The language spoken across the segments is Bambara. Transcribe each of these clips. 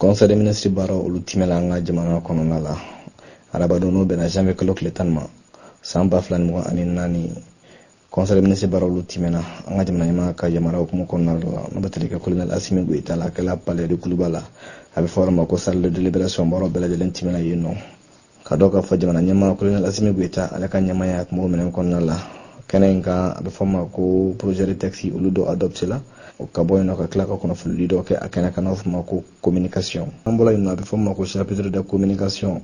Conseil des ministres baara olu timɛla an ka jamana kɔnɔna la arabadon, n'o bɛnna janvier kalo tile 10 ma san 2024. Conseil des ministres baara olu timɛna an ka jamana ɲɛmaa ka yamaruya hukumu kɔnɔna la, n'o bɛ tali kɛ colonel Assimi Goïta la. A kɛla palais de Kuluba la, a bɛ fɔ yɔrɔ ma ko salle de délibération. Baaraw bɛɛ lajɛlen timɛna yen nɔ, ka dɔn k'a fɔ jamana ɲɛmaa colonel Assimi Goïta, ale ka ɲɛmaaya tun b'o minɛn kɔnɔna la. Kɛnɛ in kan, a bɛ fɔ ma ko projet de texte, olu dɔ adopté la. O ka bɔ yen nɔ, ka tila ka kunnafonidi dɔ kɛ a kɛnɛ kan, n'a fɔ ma ko communication. An bɔra yen nɔ, a bɛ fɔ ma ko chapitre de communication.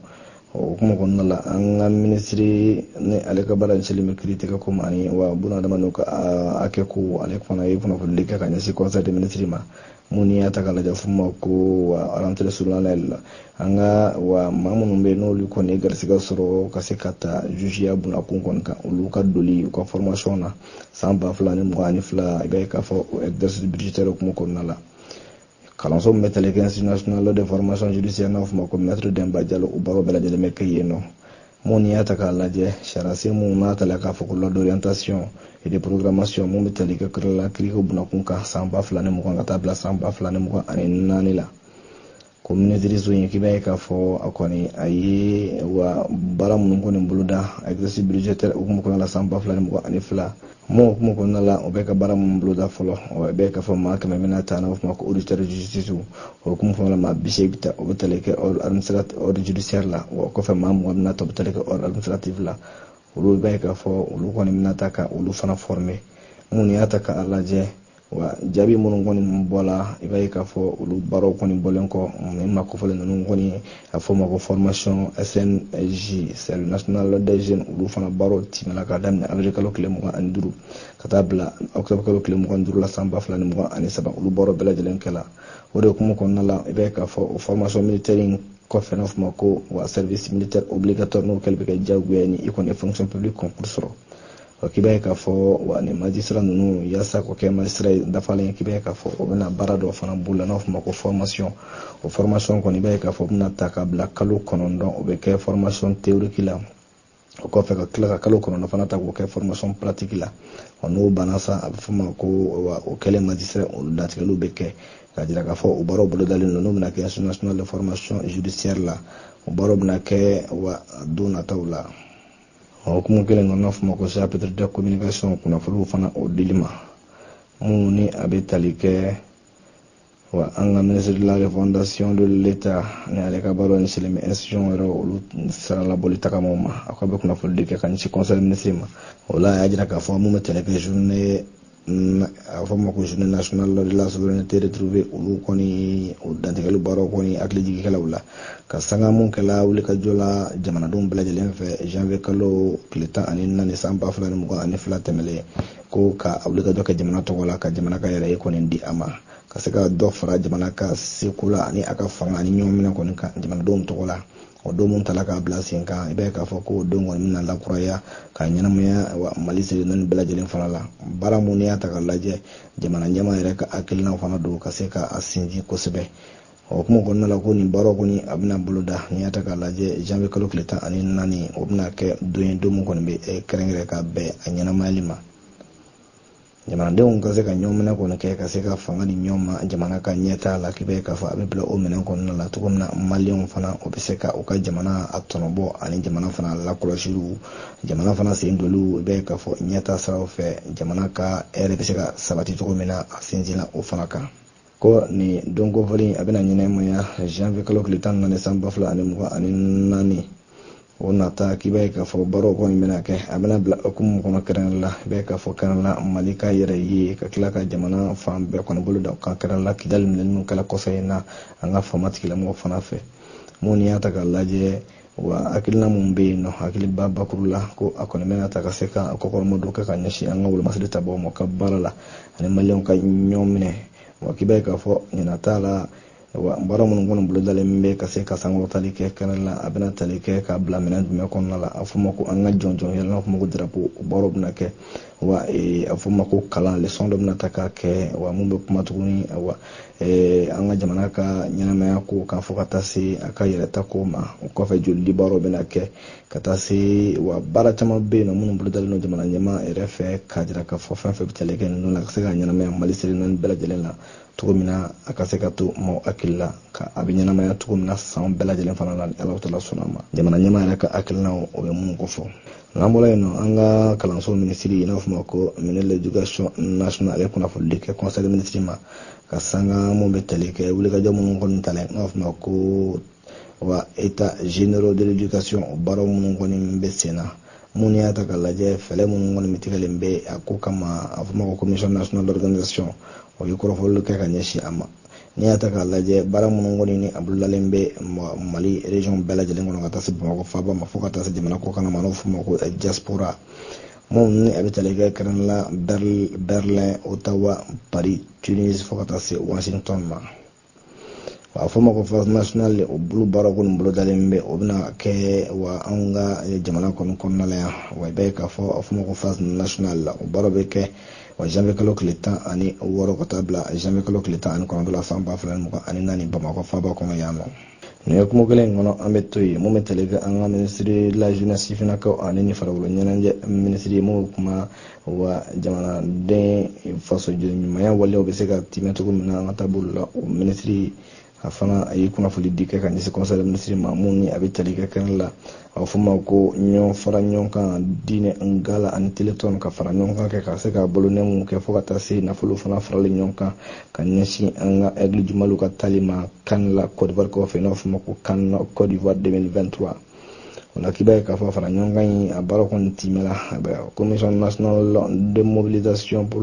O hukumu kɔnɔna la, an ka minisiri ni ale ka baara ɲɛsinnen bɛ kiiritigɛ ko ma ani wa bunadamadenw ka hakɛ ko, ale fana ye kunnafonidi kɛ ka ɲɛsin conseil des ministres ma. Mun n'i y'a ta k'a lajɛ, f'o ma ko wa rentrée solennelle la, an ka wa maa minnu bɛ yen, n'olu kɔni ye garisɛgɛ sɔrɔ ka se ka ta jugeya bunakun kɔni kan, olu ka doli u ka formation na san 2022, i b'a ye k'a fɔ o exercice budgétaire hukumu kɔnɔna la, kalanso min bɛ tali kɛ Institut national de formation judiciaire, n'a fɔ ma ko Maître Demba Diallo, o baaraw bɛɛ lajɛlen bɛ kɛ yen nɔ. Mun n'i y'a ta k'a lajɛ, sariyasen mun n'a tala k'a fɔ ko loi d'orientation et de programmation, mun bɛ tali kɛ la kiiriko bunakun kan san 2020 ka taa bila san 2024 la, ko minisiriso in, k'i b'a ye k'a fɔ a kɔni a ye wa baara minnu kɔni boloda exercice budgétaire hukumu kɔnɔna la san 2022, mun hukumu kɔnɔna la, o bɛ ka baara minnu boloda fɔlɔ, o bɛ k'a fɔ maa 100 bɛna ta, n'a fɔ ma ko auditeur de justice. O hukumu kɔnɔna la, maa 80 ta, o bɛ tali kɛ ordre administratif, ordre judiciaire la. O kɔfɛ, maa 20 bɛna ta, o bɛ tali kɛ ordre administratif la. Olu b'a ye k'a fɔ olu kɔni bɛna ta ka olu fana former. Mun y'a ta k'a lajɛ, wa jaabi minnu kɔni bɔla, i b'a ye k'a fɔ olu baaraw kɔni bɔlen kɔ, nin ma kofɔlen ninnu kɔni, a fɔ ma ko formation SNJ, Service national des jeunes, olu fana baaraw timɛna k'a daminɛ avril kalo tile 25 ka taa bila octobre kalo tile 25 la san 2023. Olu baaraw bɛɛ lajɛlen kɛla o de hukumu kɔnɔna la. I b'a ye k'a fɔ o formation militaire in kɔfɛ, n'a fɔ ma ko wa service militaire obligatoire, n'o kɛli bɛ kɛ diyagoya ni i kɔni ye fonction publique concours sɔrɔ. Ɔ k'i b'a ye k'a fɔ wa nin magistrat ninnu, yaasa k'o kɛ magistrat ye dafalen, k'i b'a ye k'a fɔ o bɛna baara dɔ fana bolo la, n'a fɔ ma ko formation. O formation kɔni, i b'a ye k'a fɔ o bɛna ta ka bila kalo 9, o bɛ kɛ formation théorique la. O kɔfɛ, ka tila ka kalo 9 fana ta k'o kɛ formation pratique la. Ɔ n'o banna sa, a bɛ fɔ ma ko wa o kɛlen magistrat, olu latigɛliw bɛ kɛ k'a jira k'a fɔ o baaraw bolodalen don, n'o bɛna kɛ Institut national de formation judiciaire la. O baaraw bɛna kɛ wa don nataw la. O hukumu kelen kɔnɔ, n'a fɔ ma ko chapitre de communication, kunnafoniw fana o dili ma, mun ni a bɛ tali kɛ wa an ka ministre de la refondation de l'État ni ale ka baaraw ɲɛsinnen bɛ institution yɛrɛ olu saralabɔli tagamaw ma, a ko a bɛ kunnafoni di kɛ ka ɲɛsin conseil ministre ma. O la, a y'a jira k'a fɔ mun bɛ tali kɛ journée, a fɔ ma ko journée nationale de la souveraineté retrouvée, olu kɔni o dantigɛli baaraw kɔni hakilijigikɛlaw la, ka sanga mun kɛla wulikajɔ la jamanadenw bɛɛ lajɛlen fɛ janvier kalo tile 14 san 2022 tɛmɛlen, ko ka wulikajɔ kɛ jamana tɔgɔ la, ka jamana ka yɛrɛ ye kɔni di a ma, ka se ka dɔ fara jamana ka seko la ani a ka fanga ani ɲɔgɔn minɛ kɔni kan jamanadenw tɔgɔ la. O don mun tala k'a bila sen kan, i b'a ye k'a fɔ ko o don kɔni bɛna lakuraya ka ɲɛnamaya wa Mali seli naani bɛɛ lajɛlen fana la. Baara mun n'i y'a ta k'a lajɛ, jamana ɲɛmaa yɛrɛ ka hakilina fana don ka se ka a sinsin kosɛbɛ. O hukumu kɔnɔna la, ko nin baaraw kɔni a bɛna boloda, n'i y'a ta k'a lajɛ, janvier kalo tile 14, o bɛna kɛ don ye, don min kɔni bɛ kɛrɛnkɛrɛn ka bɛn a ɲɛnamayali ma, jamanadenw ka se ka ɲɔgɔn minɛ kɔni kɛ, ka se ka fanga di ɲɔgɔn ma jamana ka ɲɛtaa la. K'i b'a ye k'a fɔ a bɛ bila o minɛn kɔnɔna la cogo min na, maliyɛnw fana o bɛ se ka u ka jamana a tɔnɔbɔ ani jamana fana lakɔlɔsiliw, jamana fana sen doliw, i b'a ye k'a fɔ ɲɛtaa siraw fɛ, jamana ka hɛrɛ bɛ se ka sabati cogo min na, a sinsinna o fana kan. Ko nin don kofɔlen, a bɛna ɲɛnamaya janvier kalo tile 14 san 2024 o nata. K'i b'a ye k'a fɔ baaraw kɔni bɛna kɛ, a bɛna bila hukumu kɔnɔ kɛrɛnkɛrɛn la, i b'a ye k'a fɔ kɛrɛnkɛrɛn la Mali ka yɛrɛ ye, ka tila ka jamana fan bɛɛ kɔni bolo da kan, kɛrɛnkɛrɛn la Kidali minɛli min kɛla kɔfɛ in na an ka fama tigilamɔgɔw fana fɛ. Mun n'i y'a ta k'a lajɛ, wa hakilina mun bɛ yen nɔ, hakiliba bakuru la, ko a kɔni bɛna ta ka se ka kɔkɔrɔma dɔ kɛ ka ɲɛsin an ka wolomasiri tabaw ma ka baara la ani maliyɛnw ka ɲɔgɔn minɛ. Wa k'i b'a ye k'a fɔ ɲinan t'a la, wa baara minnu kɔni bolodalen bɛ ka se ka sankɔrɔtali kɛ kɛnɛ la, a bɛna tali kɛ ka bila minɛn jumɛn kɔnɔna la? A fɔ ma ko an ka jɔnjɔn yɛlɛ, n'a fɔ ma ko drapeau, o baaraw bɛna kɛ. Wa a fɔ ma ko kalan leçon dɔ bɛna ta k'a kɛ, wa mun bɛ kuma tuguni wa an ka jamana ka ɲɛnamaya ko kan fo ka taa se a ka yɛrɛta ko ma. O kɔfɛ, jolidi baaraw bɛna kɛ ka taa se wa baara caman bɛ yen nɔ minnu bolodalen don jamana ɲɛmaa yɛrɛ fɛ, k'a jira k'a fɔ fɛn fɛn bɛ tali kɛ ninnu la ka se ka ɲɛnamaya Mali seli naani bɛɛ lajɛlen la. cogo min na a ka se ka to maaw hakili la ka a bɛ ɲɛnamaya cogo min na san bɛɛ lajɛlen fana la ni Alahu taala sɔnna ma. Jamana ɲɛmaa yɛrɛ ka hakilinaw o bɛ minnu kofɔ. N'an bɔra yen nɔ, an ka kalanso minisiri, n'a fɔ ma ko ministre de l'éducation nationale, ale kunnafonili kɛ conseil des ministres ma ka sanga mun bɛ tali kɛ wulikajɔ minnu kɔni talen, n'a fɔ ma ko wa état généraux de l'éducation, o baaraw minnu kɔni bɛ sen na. Mun y'a ta k'a lajɛ, fɛɛrɛ minnu kɔni bɛ tigɛlen bɛ a ko kama, a fɔ ma ko commission nationale d'organisation, o ye kɔrɔfɔli kɛ ka ɲɛsin a ma. N'i y'a ta k'a lajɛ, baara minnu kɔni ni a bololalen bɛ Mali région bɛɛ lajɛlen kɔnɔ ka taa se Bamakɔ faaba ma fo ka taa se jamana kɔkan ma, n'o fɔ ma ko diaspora, mun ni a bɛ tali kɛ kɛrɛnkɛrɛnnenya la Berlin, Ottawa, Paris, Tunis fo ka taa se Washington ma. A fɔ ma ko phase nationale, o bolo baara kɔni bolodalen bɛ, o bɛna kɛ wa anw ka jamana kɔni kɔnɔna la yan. Wa i b'a ye k'a fɔ a fɔ ma ko phase nationale, o baara bɛ kɛ wa janvier kalo tile 16 ka taa bila janvier kalo tile 19 la san 2024 Bamakɔ faaba kɔnɔ yan nɔ. Nin ye kuma kelen in kɔnɔ, an bɛ to yen. Mun bɛ tali kɛ an ka ministre de la jeunesse, sifinnakaw ani ni farikolo ɲɛnajɛ minisiri, mun bɛ kuma wa jamanaden fasojɔ ɲumanya waleyaw bɛ se ka timɛ cogo min na an ka taabolo la, o minisiri a fana a ye kunnafoni di kɛ ka ɲɛsin conseil des ministres ma. Mun ni a bɛ tali kɛ kɛnɛ la, a bɛ fɔ ma ko ɲɔgɔn fara ɲɔgɔn kan diinɛ gala ani téléthon, ka fara ɲɔgɔn kan kɛ ka se ka bolonɛmu kɛ fo ka taa se nafolo fana farali ɲɔgɔn kan ka ɲɛsin an ka Aigle du Mali ka tali ma CAN la Côte d'Ivoire kɔfɛ, n'a fɔ ma ko CAN Côte d'Ivoire 2023. O la k'i b'a ye k'a fɔ fara ɲɔgɔn kan in, a baara kɔni timɛla. Commission nationale de mobilisation pour,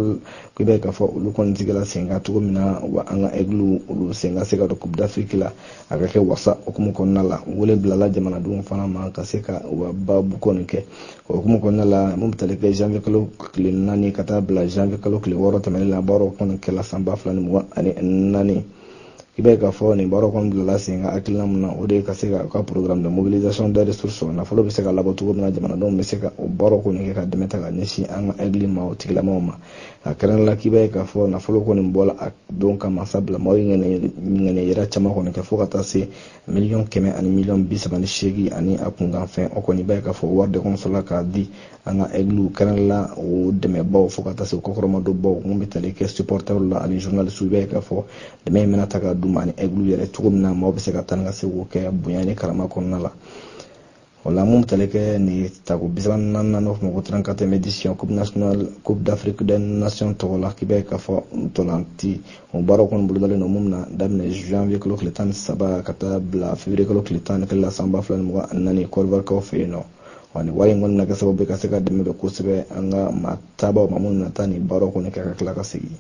k'i b'a ye k'a fɔ olu kɔni tigɛla sen kan cogo min na wa an ka Aigle olu sen ka se ka don Coupe d'Afrique la, a ka kɛ wasa hukumu kɔnɔna la. Wele bilala jamanadenw fana ma ka se ka wa baabu kɔni kɛ o hukumu kɔnɔna la. Mun bɛ tali kɛ janvier kalo tile 4 ka taa bila janvier kalo tile 6 tɛmɛnen la, baaraw kɔni kɛla san 2024. I b'a ye k'a fɔ nin baara kɔni bilala sen kan hakilina mun na, o de ye ka se ka programme de mobilisation des ressources, nafolo bɛ se ka labɔ cogo min na, jamanadenw bɛ se ka o baaraw kɔni kɛ ka dɛmɛ ta ka ɲɛsin an ka Aigle ma, o tigilamaw ma. A kɛrɛnkɛrɛn la, k'i b'a ye k'a fɔ nafolo kɔni bɔla a don kama, sabula maaw ye ŋɛnɛ yira caman kɔni kɛ fo ka taa se 100 000 000 ani 38 miliyɔn ani a kunkanfɛn. O kɔni, i b'a ye k'a fɔ wari de kɔni sɔrɔla k'a di an ka Aigle, kɛrɛnkɛrɛn la o dɛmɛbaw fo ka taa se o kɔkɔrɔmadonbaw, mun bɛ tali kɛ supporters la ani journalistes. I b'a ye k'a fɔ dɛmɛ in bɛna ta k'a d'u ma ani Aigle yɛrɛ cogo min na, maaw bɛ se ka taa ni ka segin kɛ bonya ni karama kɔnɔna la. O la, mun bɛ tali kɛ nin tako 34nan, n'o fɔ ma ko 34e édition coupe nationale, coupe d'Afrique des nations tɔgɔ la, k'i b'a ye k'a fɔ ntolanci o baaraw kɔni bolodalen don, mun bɛna daminɛ janvier kalo tile 13 ka taa bila février kalo tile 11 la san 2024 Côte d'Ivoire kaw fɛ yen nɔ. Wa nin wari in kɔni na kɛ sababu ye ka se ka dɛmɛ don kosɛbɛ an ka maa tabaw ma minnu na taa nin baaraw kɔni kɛ ka tila ka segin.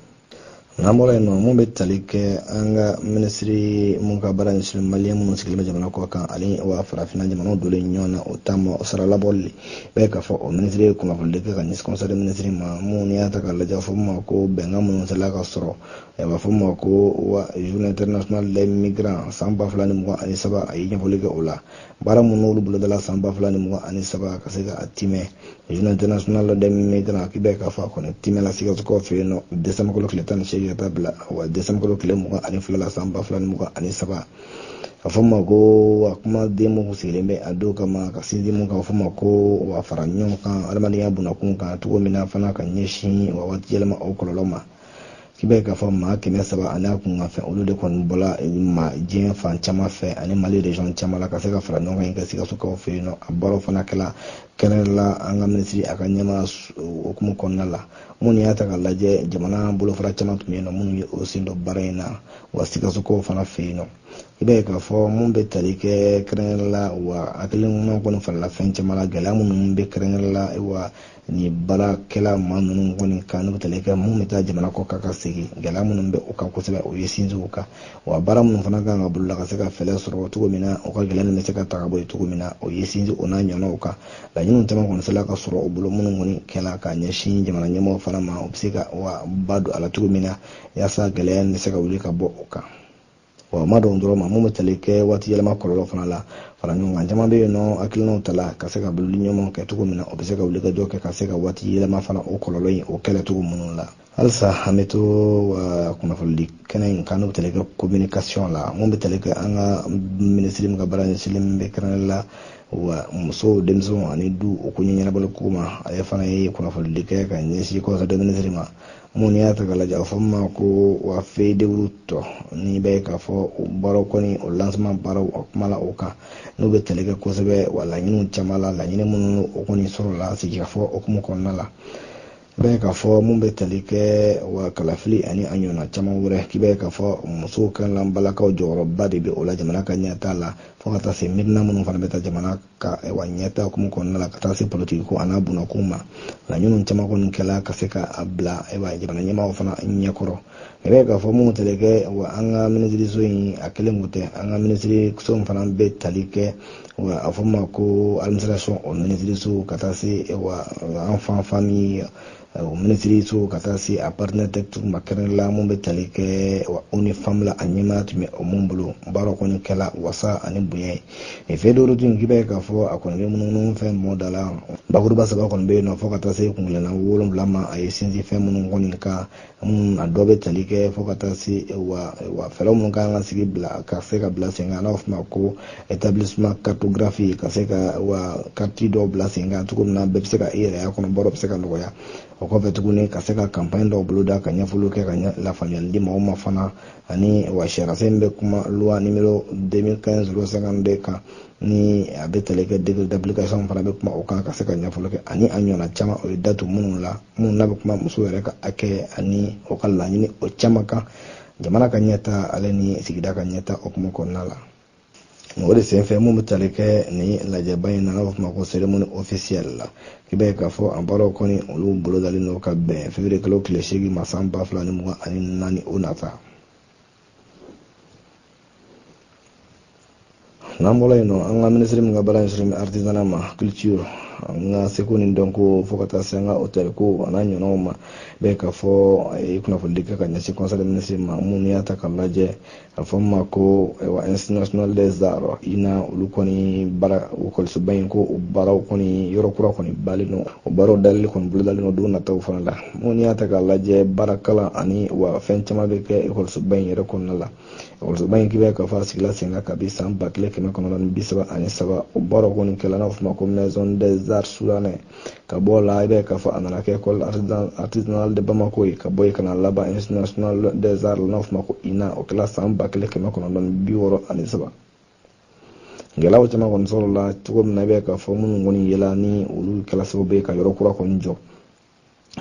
N'an bɔra yen nɔ, mun bɛ tali kɛ an ka minisiri mun ka baara ɲɛsinnen maliyɛn minnu sigilen bɛ jamana kɔ kan ani wa farafinna jamanaw donlen ɲɔgɔn na, o taama o sara labɔli, i b'a ye k'a fɔ o minisiri ye kunnafoni kɛ ka ɲɛsin conseil des ministres ma. Mun n'i y'a ta k'a lajɛ, a fɔ min ma ko bɛnkan minnu sela ka sɔrɔ, a b'a fɔ min ma ko wa journée internationale des migrants san 2023, a ye ɲɛfɔli kɛ o la. Baara minnu n'olu bolodala san 2023 ka se ka a timɛ, journée internationale des migrants, k'i b'a ye k'a fɔ a kɔni timɛla Sikasokaw fɛ yen nɔ décembre kalo tile 18 ka taa bila wa décembre kalo tile 22 la san 2023. A fɔ ma ko a kumaden mun sigilen bɛ a don kama ka sinsin mun kan, a fɔ ma ko wa fara ɲɔgɔn kan adamadenya bunakun kan cogo min na fana ka ɲɛsin wa waati yɛlɛma o kɔlɔlɔ ma. K'i b'a ye k'a fɔ maa 300 ani a kunkanfɛn, olu de kɔni bɔla ma diɲɛ fan caman fɛ ani Mali région caman la ka se ka fara ɲɔgɔn kan ka Sikasokaw fɛ yen nɔ. A baaraw fana kɛla kɛnɛ la an ka minisiri a ka ɲɛmaa hukumu kɔnɔna la. Mun y'a ta k'a lajɛ, jamana bolofara caman tun bɛ yen nɔ minnu ye o sen don baara in na wa Sikasokaw fana fɛ yen nɔ. I b'a ye k'a fɔ mun bɛ tali kɛ kɛrɛnkɛrɛn la wa hakilina kɔni farala fɛn caman la, gɛlɛya minnu bɛ kɛrɛnkɛrɛn la wa ni baarakɛla maa ninnu kɔni kan, n'u bɛ tali kɛ mun bɛ taa jamana kɔ kan ka segin, gɛlɛya minnu bɛ o kan kosɛbɛ, o ye sinsin o kan. Wa baara minnu fana kan ka boloda ka se ka fɛɛrɛ sɔrɔ cogo min na, o ka gɛlɛya nin bɛ se ka ta ka bɔ yen cogo min na, o ye sinsin o n'a ɲɔgɔnnaw kan. Laɲiniw caman kɔni sela ka sɔrɔ o bolo minnu kɔni kɛla ka ɲɛsin jamana ɲɛmɔgɔw fana ma, o bɛ se ka wa ba don a la cogo min na yaasa gɛlɛya in bɛ se ka wuli ka bɔ o kan. Wa ma dɔn dɔrɔn ma mun bɛ tali kɛ waati yɛlɛma kɔlɔlɔ fana la, fara ɲɔgɔn kan caman bɛ yen nɔ, hakilinaw ta la ka se ka bololi ɲɔgɔn kɛ cogo min na, o bɛ se ka wuli ka jɔ kɛ ka se ka waati yɛlɛma fana o kɔlɔlɔ in o kɛlɛ cogo minnu la. Halisa an bɛ to kunnafonidi kɛnɛ in kan, n'o bɛ tali kɛ communication la. Mun bɛ tali kɛ an ka minisiri min ka baara ɲɛsinnen bɛ kɛrɛnkɛrɛn la wa musow, denmisɛnw ani du o ko ɲɛnabɔli ko ma, ale fana ye kunnafonidi kɛ ka ɲɛsin conseil des ministres ma. Mun n'i y'a ta k'a lajɛ, a fɔ min ma ko wa feuille de route, n'i bɛ k'a fɔ o baaraw kɔni, o lancement baaraw, a kumala o kan, n'u bɛ tali kɛ kosɛbɛ wa laɲiniw caman la, laɲini minnu o kɔni sɔrɔla sigikafɔ hukumu kɔnɔna la. I b'a ye k'a fɔ mun bɛ tali kɛ wa kalafili ani a ɲɔgɔnna caman wɛrɛ, k'i b'a ye k'a fɔ musow kan balakaw jɔyɔrɔba de bɛ o la jamana ka ɲɛtaa la, fo ka taa se miirina minnu fana bɛ taa jamana ka wa ɲɛtaa hukumu kɔnɔna la, ka taa se politiki ko an'a bunako ma. Laɲiniw caman kɔni kɛla ka se ka a bila jamana ɲɛmaaw fana ɲɛkɔrɔ. I b'a ye k'a fɔ mun bɛ tali kɛ wa an ka minisiriso in, a kelen kun tɛ, an ka minisiriso in fana bɛ tali kɛ wa a fɔ ma ko administration o minisiriso, ka taa se wa enfant famille o minisiriso, ka taa se a partenaire technique ma, kɛrɛnkɛrɛnnenya mun bɛ tali kɛ wa ONU Femmes la, a ɲɛmaaya tun bɛ o mun bolo. Baaraw kɔni kɛla wasa ani bonya ye. Nin feuille de route in, k'i b'a ye k'a fɔ a kɔni bɛ munumunu fɛn mɔ da la, bakuruba saba kɔni bɛ yen nɔ, fo ka taa se kungilanna 7 ma. A ye sinsin fɛn minnu kɔni kan, minnu a dɔ bɛ tali kɛ fo ka taa se wa fɛɛrɛ minnu kan ka sigi bila ka se ka bila sen kan, n'a bɛ f'o ma ko établissement cartographie, ka se ka wa carte dɔw bila sen kan cogo min na bɛɛ bɛ se ka i yɛrɛ y'a kɔnɔ, baaraw bɛ se ka nɔgɔya. O kɔfɛ tuguni, ka se ka campagne dɔw boloda, ka ɲɛfɔliw kɛ, ka lafaamuyali di maaw ma fana, ani wa sariyasen bɛ kuma loi numéro 2015 052 kan, ni a bɛ tali kɛ décret d'application fana bɛ kuma o kan, ka se ka ɲɛfɔli kɛ, ani a ɲɔgɔnna caman o ye datu minnu la, minnu n'a bɛ kuma muso yɛrɛ ka hakɛ ani o ka laɲini o caman kan, jamana ka ɲɛta ale ni sigida ka ɲɛta hukumu kɔnɔna la. O de senfɛ, mun bɛ tali kɛ nin lajɛba in na, n'a bɛ f'o ma ko cérémonie officielle la, k'i b'a ye k'a fɔ a baaraw kɔni olu bolodalen don ka bɛn février kalo tile 8 ma san 2024 o nata. N'an bɔra yen nɔ, an ka minisiri min ka baara ɲɛsinnen bɛ artisanat ma, culture, an ka seko ni dɔnko, fo ka taa se an ka hôtel ko a n'a ɲɔgɔnnaw ma, bɛɛ k'a fɔ a ye kunnafonidi kɛ ka ɲɛsin conseil des ministres ma. Mun y'a ta k'a lajɛ, a fɔ min ma ko Institut national des arts INA, olu kɔni baara ekɔlisoba in ko o baaraw kɔni yɔrɔ kura kɔni balen don, o baaraw dayɛlɛli kɔni bolodalen don don nataw fana la. Mun y'a ta k'a lajɛ, baarakalan ani wa fɛn caman bɛ kɛ ekɔlisoba in yɛrɛ kɔnɔna la. Ekɔlisoba in, k'i b'a ye k'a fɔ a sigila sen kan kabi san 1933. O baaraw kɔni kɛla, n'a bɛ f'o ma ko maison des arts soudanais. Ka bɔ o la, i b'a ye k'a fɔ a nana kɛ école artisanale de Bamako ye, ka bɔ yen ka na laban Institut national des arts, n'a bɛ f'o ma ko INA, o kɛla san 1963. Gɛlɛyaw caman kɔni sɔrɔla cogo min na, i b'a ye k'a fɔ minnu kɔni yela ni olu kɛla sababu ye ka yɔrɔ kura kɔni jɔ,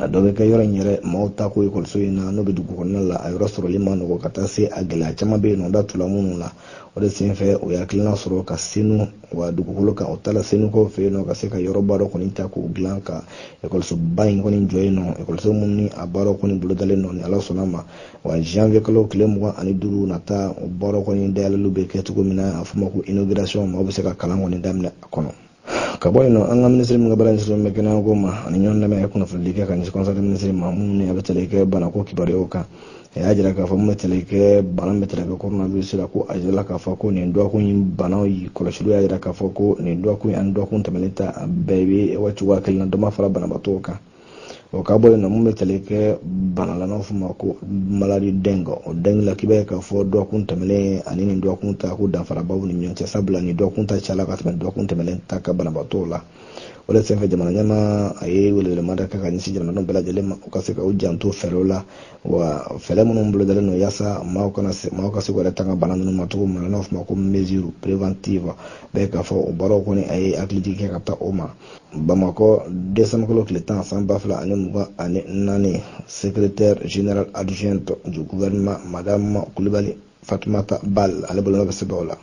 a dɔ bɛ kɛ yɔrɔ in yɛrɛ maaw ta ko ekɔliso in na, n'o bɛ dugu kɔnɔna la, a yɔrɔ sɔrɔli ma nɔgɔ, ka taa se a gɛlɛya caman bɛ yen nɔ da tula minnu la. O de senfɛ, o ye hakilina sɔrɔ ka senu wa dugukolo kan, o taara senukaw fɛ yen nɔ, ka se ka yɔrɔba dɔ kɔni ta k'o dilan, ka ekɔlisoba in kɔni jɔ yen nɔ, ekɔliso minnu ni a baaraw kɔni bolodalen nɔ, ni Ala sɔnna ma, wa janvier kalo tile 25 nata, o baaraw kɔni dayɛlɛliw bɛ kɛ cogo min na, a fɔ ma ko inauguration, maaw bɛ se ka kalan kɔni daminɛ a kɔnɔ. Ka bɔ yen nɔ, an ka minisiri min ka baara ɲɛsinnen bɛ kɛnɛyako ma ani ɲɔgɔn dɛmɛ, ye kunnafonidi kɛ ka ɲɛsin conseil des ministres ma, minnu ni a bɛ tali kɛ banako kibaruyaw kan. A y'a jira k'a fɔ mun bɛ tali kɛ bana min bɛ tali kɛ coronavirus la, ko a jirala k'a fɔ ko nin dɔgɔkun in banaw kɔlɔsiliw y'a jira k'a fɔ ko nin dɔgɔkun in ani dɔgɔkun tɛmɛnen ta, a bɛɛ bɛ wa cogoya kelen na, dɔ ma fara banabaatɔw kan. O ka bɔ yen nɔ, mun bɛ tali kɛ bana la, n'a fɔ ma ko maladie dengue, o dengue la, k'i b'a ye k'a fɔ dɔgɔkun tɛmɛnen ani nin dɔgɔkun ta, ko danfaraba b'u ni ɲɔgɔn cɛ, sabula nin dɔgɔkun ta cayala ka tɛmɛ dɔgɔkun tɛmɛnen ta ka banabaatɔw la. O de senfɛ, jamana ɲɛmaa a ye welewelemada kɛ ka ɲɛsin jamanadenw bɛɛ lajɛlen ma, u ka se ka u janto fɛɛrɛw la, wa fɛɛrɛ minnu bolodalen don yaasa maaw kana se, maaw ka se k'u yɛrɛ tanga bana ninnu ma cogo min na, n'a bɛ f'o ma ko mesure préventive. Bɛɛ k'a fɔ o baaraw kɔni, a ye hakilijigin kɛ ka taa o ma. Bamakɔ, décembre kalo tile 10 san 2024, secrétaire général adjointe du gouvernement, madame Kulibali Fatumata Bal, ale bolonɔ bɛ sɛbɛn o la.